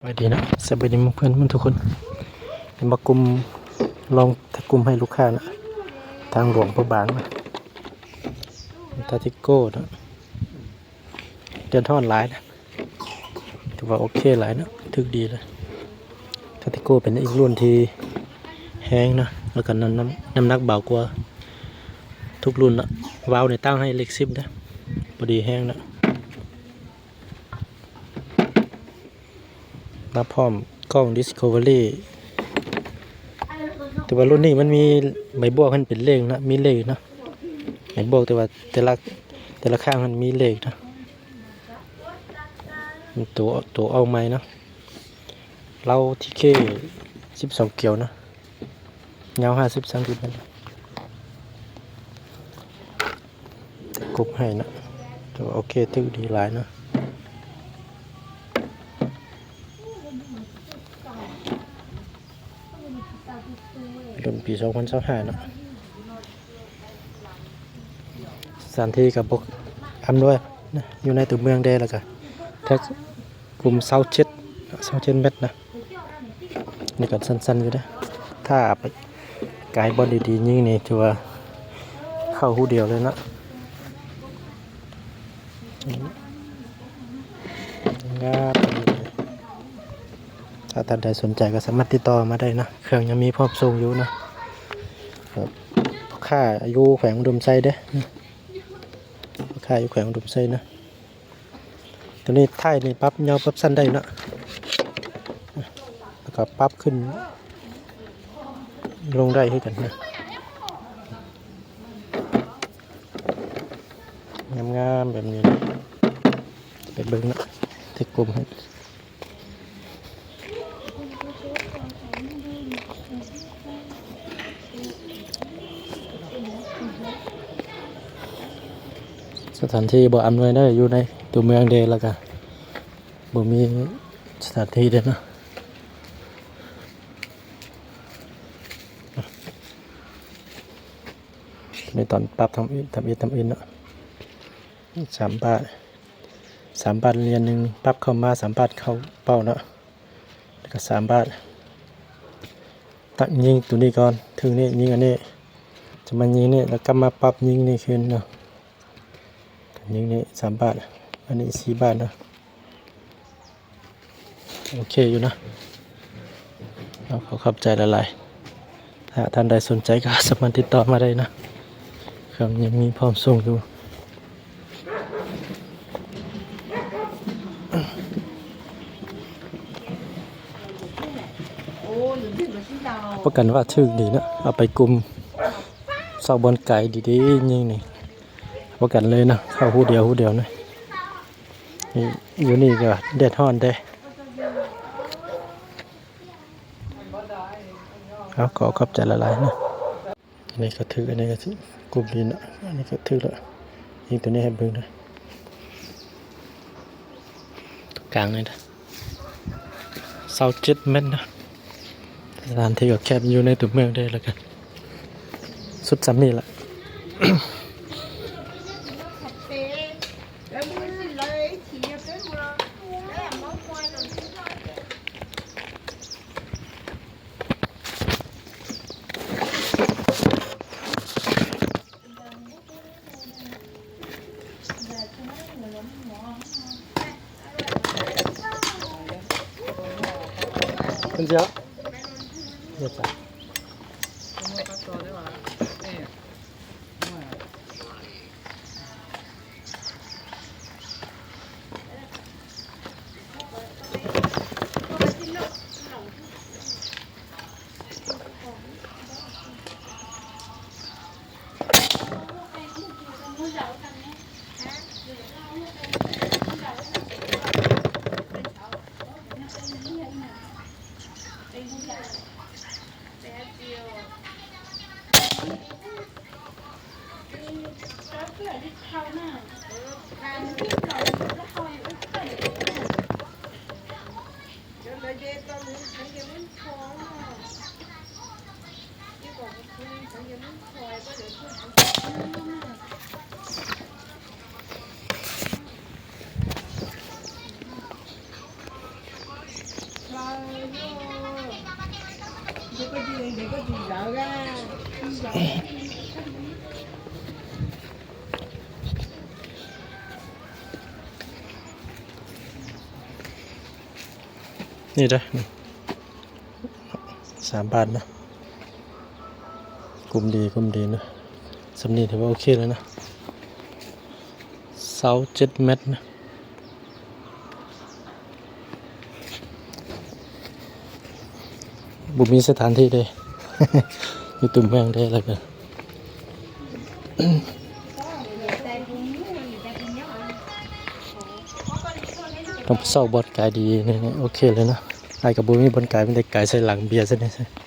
ສະບາຍດີເນາະ ສະບາຍດີເພື່ອນໆທຸກຄົນ. ເຫັນບໍ່ ກຸ່ມ ລອງແທັກກຸ່ມໃຫ້ລູກຄ້າເນາະ ທາງຫຼວງພະບາງເນາະ ທາທິໂກ້ເນາະ. ແດດຮ້ອນຫຼາຍນະ ຖືວ່າໂອເຄຫຼາຍເນາະ ຖືກດີເລີຍ. ທາທິໂກ້ເປັນອີກລຸ້ນທີ່ແຮງເນາະ ແລ້ວກໍນ້ຳ ນ້ຳ ນ້ຳໜັກເບົາກວ່າທຸກລຸ້ນເນາະ. ວາວນີ້ຕັ້ງໃຫ້ເລກສິບເດີ້ ພໍດີແຮງເນາະ. ມາພ້ອມກ້ອງ Discovery ແຕ່ວ່າລຸ້ນນີ້ມັນມີໃບບວກ ມັນເປັນເລກເນາະ ມີເລກເນາະ ໃບບວກ ແຕ່ວ່າແຕ່ລະ ແຕ່ລະຂ້າງມັນມີເລກເນາະ. ມັນໂຕ ໂຕອອກໃໝ່ເນາະ ລາວ ທີເຄ ສິບສອງກຽວເນາະ ຍາວຫ້າສິບຊັງຕີແມັດ. ກົບໃຫ້ເນາະ ຖືວ່າໂອເຄ ຖືກດີຫຼາຍເນາະ. ເປັນລຸ້ນປີສອງພັນຊາວຫ້າເນາະ. ສະຖານທີ່ກໍບໍ່ອຳນວຍນະ ຢູ່ໃນຕົວເມືອງເດ້ ແລ້ວກໍແທັກກຸ່ມຊາວເຈັດ ຊາວເຈັດແມັດນະ. ນີ້ກໍສັ້ນໆຢູ່ເດ້ ຖ້າໄປກາຍບ່ອນດີໆຍິງນີ້ ຖືວ່າເຂົ້າຮູດຽວເລີຍເນາະ. ງາມ ຖ້າທ່ານໃດສົນໃຈກໍສາມາດຕິດຕໍ່ມາໄດ້ເນາະ ເຄື່ອງຍັງມີພ້ອມສົ່ງຢູ່ເນາະ. ພໍ່ຄ້າຢູ່ແຂວງອຸດົມໄຊເດ້ ພໍ່ຄ້າຢູ່ແຂວງອຸດົມໄຊເນາະ. ຕົວນີ້ທ້າຍນີ້ປັບຍາວປັບສັ້ນໄດ້ເນາະ ແລ້ວກໍປັບຂຶ້ນລົງໄດ້ຄືກັນເນາະ. ງາມໆແບບນີ້ເນາະ ໄປເບິ່ງເນາະ ເທັກກົມໃຫ້. ສະຖານທີ່ບໍ່ອຳນວຍເດີ ຢູ່ໃນຕົວເມືອງເດ ແລ້ວກະບໍ່ມີສະຖານທີ່ເດີເນາະ. ໃນຕອນປັບທຳອິດ ທຳອິດ ທຳອິດເນາະ ສາມບາດ ສາມບາດລຽນໜຶ່ງ ປັບເຂົ້າມາສາມບາດເຂົ້າເປົ້າເນາະ ແລ້ວກໍສາມບາດ ຕັກຍິງຕົວນີ້ກ່ອນ ເທິງນີ້ຍິງອັນນີ້ ຈະມາຍິງນີ້ ແລ້ວກັບມາປັບຍິງນີ້ຄືນເນາະ. ຍິງນີ້ສາມບາດ ອັນນີ້ສີ່ບາດເນາະ. ໂອເຄຢູ່ເນາະ ເອົາ ຂໍຂອບໃຈຫຼາຍໆ. ຖ້າທ່ານໃດສົນໃຈກໍສາມາດຕິດຕໍ່ມາໄດ້ເນາະ ເຄື່ອງຍັງມີພ້ອມສົ່ງຢູ່. ປະກັນວ່າຖືກດີເນາະ ເອົາໄປກຸ່ມຊອກບ່ອນໄກດີໆ ຍິງນີ້ ປະກັນເລີຍເນາະ ເຂົ້າຮູດຽວ ຮູດຽວເນາະ. ນີ້ ຢູ່ນີ້ກໍແດດຮ້ອນແທ້. ເອົາ ຂໍຂອບໃຈຫຼາຍໆເນາະ. ອັນນີ້ກໍຖືກ ອັນນີ້ກໍຖືກ ກຸ່ມນີ້ເນາະ ອັນນີ້ກໍຖືກແລ້ວ. ຍິງຕົວນີ້ໃຫ້ເບິ່ງເດີ ຕົວກາງນີ້ເດີ. ຊາວເຈັດແມັດເນາະ. ສະຖານທີ່ກໍແຄບ ຢູ່ໃນຕົວເມືອງເດ້ ແລ້ວກໍສຸດສ່ຳນີ້ລະ. こんにちは。ようちゃん。ນີ້ເດີ ສາມບາດນະ ກຸມດີ ກຸມດີນະ ສ່ຳນີ້ຖືວ່າໂອເຄແລ້ວນະ ຊາວເຈັດແມັດນະ. ບໍ່ມີສະຖານທີ່ເດ້ ຢູ່ຕຸ່ມແມງເດ້ ແລ້ວກໍຕ້ອງໄປເຊົ່າບ່ອນກາຍດີນີ້ ໂອເຄເລີຍນະ. ອ້າຍກໍບໍ່ມີບ່ອນກາຍ ມີແຕ່ກາຍໃສ່ຫຼັງເບຍຊະນີ້.